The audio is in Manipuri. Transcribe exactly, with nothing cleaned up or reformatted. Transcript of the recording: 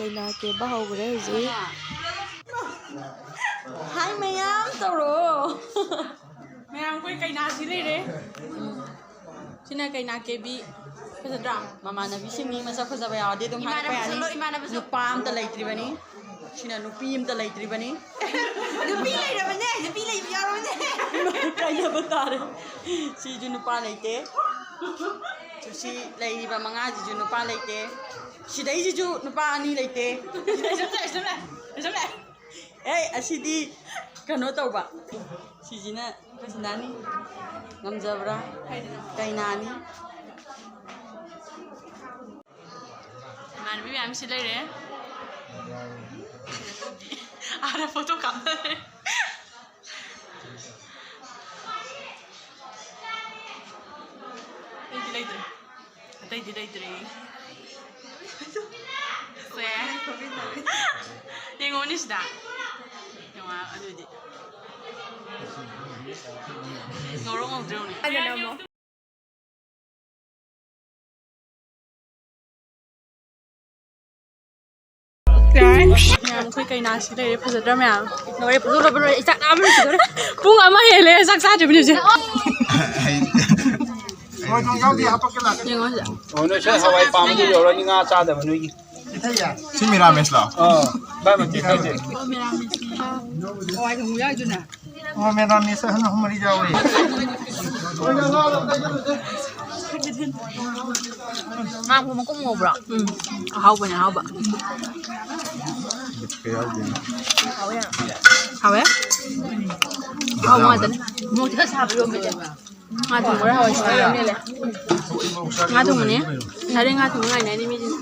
ꯀꯩꯅꯥ ꯀꯦꯕ ꯍꯧꯈ꯭ꯔꯦ ꯍꯧꯖꯤꯛ꯫ ꯍꯥꯏ ꯃꯌꯥꯝ ꯇꯧꯔꯣ꯫ ꯃꯌꯥꯝ ꯑꯩꯈꯣꯏ ꯀꯩꯅꯥꯁꯤ ꯂꯩꯔꯦ꯫ ꯁꯤꯅ ꯀꯩꯅꯥ ꯀꯦꯕꯤ꯫ ꯐꯖꯗ꯭ꯔꯥ? ꯃꯃꯥꯟꯅꯕꯤꯁꯤꯡꯅꯤ, ꯃꯁꯛ ꯐꯖꯕ ꯌꯥꯎꯔꯗꯤ ꯑꯗꯨꯝ ꯍꯥꯏꯔꯛꯄ ꯌꯥꯅꯤ꯫ ꯏꯃꯥꯟꯅꯕꯁꯨ ꯂꯣ, ꯏꯃꯥꯟꯅꯕꯁꯨ꯫ ꯅꯨꯄꯥ ꯑꯝꯇ ꯂꯩꯇ꯭ꯔꯤꯕꯅꯤ꯫ ꯁꯤꯅ ꯅꯨꯄꯤ ꯑꯝꯇ ꯂꯩꯇ꯭ꯔꯤꯕꯅꯤ꯫ ꯅꯨꯄꯤ ꯂꯩꯔꯕꯅꯦ, ꯅꯨꯄꯤ ꯂꯩꯕ ꯌꯥꯎꯔꯕꯅꯦ꯫ ꯀꯥꯏꯅꯕ ꯇꯥꯔꯦ꯫ ꯁꯤꯁꯨ ꯅꯨꯄꯥ ꯂꯩꯇꯦ꯫ ꯁꯤ ꯂꯩꯔꯤꯕ ꯃꯉꯥꯁꯤꯁꯨ ꯅꯨꯄꯥ ꯂꯩꯇꯦ꯫ ꯁꯤꯗꯩꯁꯤꯁꯨ ꯅꯨꯄꯥ ꯑꯅꯤ ꯂꯩꯇꯦ꯫ ꯁꯤꯗꯩꯁꯤꯁꯨ ꯂꯩ, ꯁꯤꯗꯩꯁꯤꯁꯨ ꯂꯩ꯫ ꯑꯦ, ꯑꯁꯤꯗꯤ ꯀꯩꯅꯣ ꯇꯧꯕ꯫ ꯁꯤꯁꯤꯅ ꯁꯤꯅꯥꯅꯤ꯫ ꯉꯝꯖꯕ꯭ꯔꯥ? ꯀꯩꯅꯥꯅꯤ꯫ ꯏꯃꯥꯟꯅꯕꯤ ꯃꯌꯥꯝꯁꯤ ꯂꯩꯔꯦ꯫ ꯑꯥꯗ ꯐꯣꯇꯣ ꯀꯥꯞꯅꯔꯦ꯫ ꯑꯩꯗꯤ ꯂꯩꯇ꯭ꯔꯦ꯫ ꯑꯇꯩꯗꯤ ꯂꯩꯇ꯭ꯔꯦ꯫ ꯁꯦ꯫ ꯌꯦꯡꯉꯣꯅꯦ ꯁꯤꯗ꯫ ꯌꯦꯡꯉꯣ ꯑꯗꯨꯗꯤ꯫ ꯉꯧꯔꯣꯛ ꯉꯧꯗ꯭ꯔꯣ ꯌꯦꯡꯉꯨꯅꯦ꯫ ꯃꯌꯥꯝ ꯑꯩꯈꯣꯏ ꯀꯩꯅꯥꯁꯤ ꯂꯩꯔꯦ, ꯐꯖꯗ꯭ꯔꯥ ꯃꯌꯥꯝ? ꯂꯣꯏꯔꯦ, ꯐꯖꯕ ꯂꯣꯏꯔꯦ, ꯏꯆꯥ ꯅꯥꯕꯅ ꯁꯤꯗꯣꯔꯦ꯫ ꯄꯨꯡ ꯑꯃ ꯍꯦꯜꯂꯦ ꯆꯥꯛ ꯆꯥꯗ꯭ꯔꯤꯕꯅꯤ ꯍꯧꯖꯤꯛ꯫ ꯌꯦꯡꯉꯣ ꯁꯤꯗ꯫ ꯑꯣ, ꯅꯣꯏ ꯁ꯭ꯋꯥꯏ ꯍꯋꯥꯏ ꯄꯥꯝꯕꯗꯨ ꯌꯧꯔꯅꯤ, ꯉꯥ ꯆꯥꯗꯕ ꯅꯣꯏꯒꯤ꯫ ꯁꯤ ꯃꯤꯔꯥꯃꯦꯁꯂꯣ? ꯑꯥ, ꯚꯥꯏ, ꯃꯇꯦꯛ ꯈꯥꯏꯁꯦ꯫ ꯍꯋꯥꯏ ꯊꯣꯡꯕ ꯌꯥꯎꯏꯗꯨꯅ꯫ ꯑꯣ, ꯃꯦꯗꯥꯝ, ꯃꯤꯁ ꯑꯍꯟ ꯑꯍꯨꯝ ꯃꯔꯤ ꯌꯥꯎꯋꯦ꯫ ꯉꯥ ꯃꯀꯨꯝ ꯉꯧꯕ꯭ꯔꯣ? ꯎꯝ꯫ ꯑꯍꯥꯎꯕꯅꯦ, ꯑꯍꯥꯎꯕ꯫ ꯕꯤꯠꯀ ꯌꯥꯎꯗꯦꯅꯦ꯫ ꯍꯥꯎꯋꯦ? ꯑꯍꯥꯎꯕ ꯉꯥꯛꯇꯅꯦ꯫ ꯃꯣꯔꯣꯛ ꯈꯤꯇꯪ ꯁꯥꯕ ꯏꯔꯣꯝꯕꯁꯦ꯫ ꯉꯥ ꯊꯣꯡꯕꯔ ꯍꯋꯥꯏ ꯊꯣꯡꯕꯔ ꯑꯃ ꯂꯩꯔꯦ꯫ ꯉꯥ ꯊꯣꯡꯕꯅꯦ꯫ ꯉꯁꯥꯏꯗꯩ ꯉꯥ ꯊꯣꯡꯕ ꯉꯥꯏꯅꯔꯤ ꯃꯤꯁꯤꯡ꯫